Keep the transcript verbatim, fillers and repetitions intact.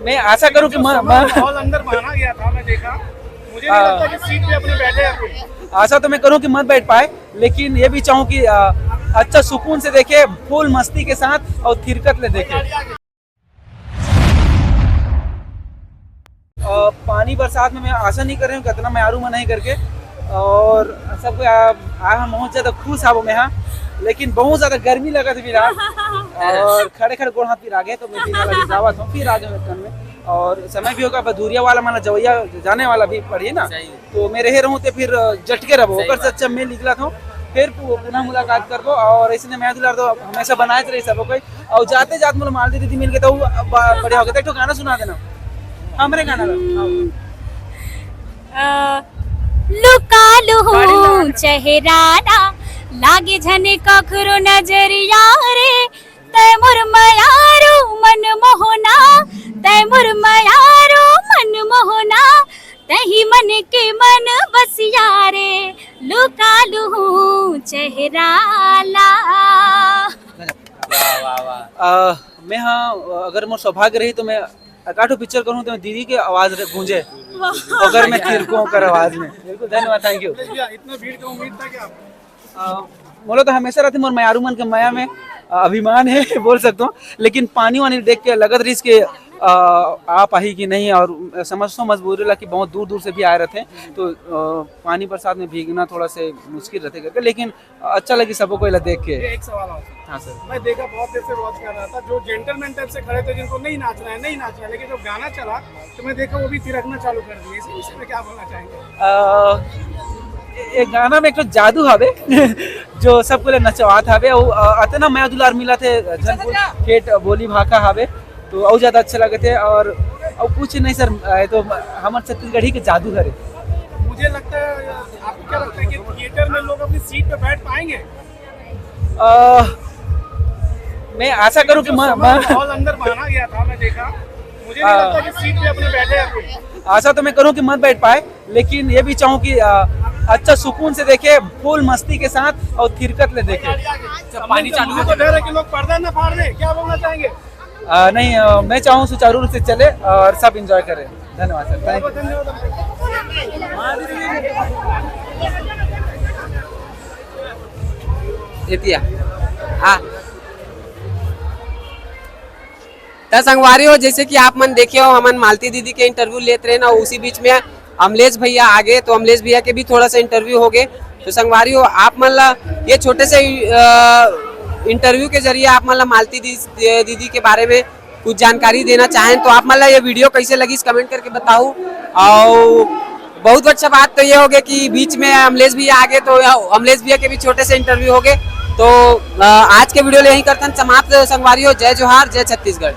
मैं आशा करूं कि म- म- माहौल अंदर माना गया था, मैं देखा। मुझे नहीं हाँ। लगता कि सीट पे अपने बैठे हैं कोई। आशा तो मैं करूं कि मत बैठ पाए, लेकिन ये भी चाहूँ कि अ, अच्छा सुकून से देखे, फुल मस्ती के साथ और थिरकत ले देखे। अ, पानी बरसात में मैं आशा नहीं कर रही हूँ कि इतना मयारू मन है करके। और सब कोई आ, आ हम बहुत ज्यादा खुश हाबो मैं, हाँ, लेकिन बहुत ज्यादा गर्मी लगत है फिलहाल। और खड़े खड़े गोड़ हाथ पिरा गए, तो मैं फिलहाल अभी जावत हूँ, फिर आ जाऊँ एक में। और समय भी होगा, बस दूरिया वाला मन ला जवैया जाने वाला भी पड़ी ना, सही। तो मैं रहे रहूँ तो फिर जटके रहबो, सही ओकर से बात। अच्छा मैं निकला था, फिर पु- पुनः मुलाकात करबो। और ऐसे मैं दुलार तो हमेशा बनाए रही सब कोई। और जाते जात मोला मालती दीदी मिल गए तो वो ब- बढ़िया हो गया। तो एक ठो गाना सुना देना, हमरे गाना ला। हाँ। अ, लुका लुहूं चेहरा ना, लागे झने कखरो नजरिया रे। तै मोर मयारू मन मोहना, तै मोर मयारू मन मोहना, तही मन के मन बसिया रे, लुका लुहूं चेहरा ला। वाह, वाह, वाह। अ, मैं हाँ, अगर मोर सौभाग्य रही तो मैं एकाठो पिक्चर करूँ तो मैं दीदी के आवाज रे गूंजे, वाह। अगर मैं थिरकूं ओकर आवाज में। बिल्कुल, धन्यवाद, थैंक यू। भैया, इतना भीड़ का उम्मीद था क्या आपको? अ, मोला तो हमेशा रहते मोर मयारू मन के मया में, अ, अभिमान है बोल सकता हूँ, लेकिन पानी वानी देख के लगत रहीस के अ, आप आही कि नहीं, और समझ तो मजबूरी ला कि बहुत दूर दूर से भी आए रहते हैं, तो अ, पानी बरसात में भीगना थोड़ा से मुश्किल रहते करके, लेकिन अच्छा लगी सबको एला देख के। ये एक सवाल और। हाँ सर। मैं देखा बहुत देर से वॉच कर रहा था, जो जेंटलमैन टाइप से खड़े थे जिनको नहीं नाचना है, नहीं नाचना है, लेकिन जब गाना चला तो मैं देखा वो भी थिरकना चालू कर दिए। इस विषय में क्या बोलना चाहेंगे? अ, ये गाना में एक ठो जादू हवे जो सबको ले नचवात हवे। अउ, अ, अतना मया दुलार मिला थे झनपुर खेत बोली भाखा हवे, तो अउ ज्यादा अच्छा लगे थे। और अउ कुछ नहीं सर, ये तो हमर छत्तीसगढ़ी के जादू हरे। मुझे लगता है, आपको क्या लगता है कि थिएटर में लोग अपनी सीट पे बैठ पाएंगे? अ, मैं आशा करूं कि म- म- माहौल अंदर माना गया था, मैं देखा। मुझे नहीं हाँ। लगता कि सीट पे अपने बैठे हैं कोई। आशा तो मैं करूं कि मत बैठ पाए, लेकिन ये भी चाहूँ कि अ, अच्छा सुकून से देखे, फुल मस्ती के साथ और थिरकत ले देखे। अच्छा, पानी चालू तो डर है कि लोग पर्दा ना फाड़ दे, क्या बोलना चाहेंगे? अ, नहीं, अ, मैं चाहूँ सुचारू रूप से चले और सब एंजॉय करें। धन्यवाद सर, थैंक यू। एतिया। हाँ। त संगवारी हो, जैसे कि आप मन देखे हो, हमन मालती दीदी के इंटरव्यू लेत रहे ना, उसी बीच में अमलेश भैया आगे, तो अमलेश भैया के भी थोड़ा सा इंटरव्यू हो गए। तो संगवारी हो, आप मन ला ये छोटे से इंटरव्यू के जरिए आप मन ला मालती दी, दीदी के बारे में कुछ जानकारी देना चाहें तो आप मन ला ये वीडियो कैसे लगी, कमेंट करके बताओ। और बहुत अच्छा बात तो ये हो गया कि बीच में अमलेश भैया आ गए, तो अमलेश भैया के भी छोटे से इंटरव्यू हो गए। तो अ, आज के वीडियो ले यहीं करतन समाप्त। संगवारी हो, जय जोहार, जय छत्तीसगढ़।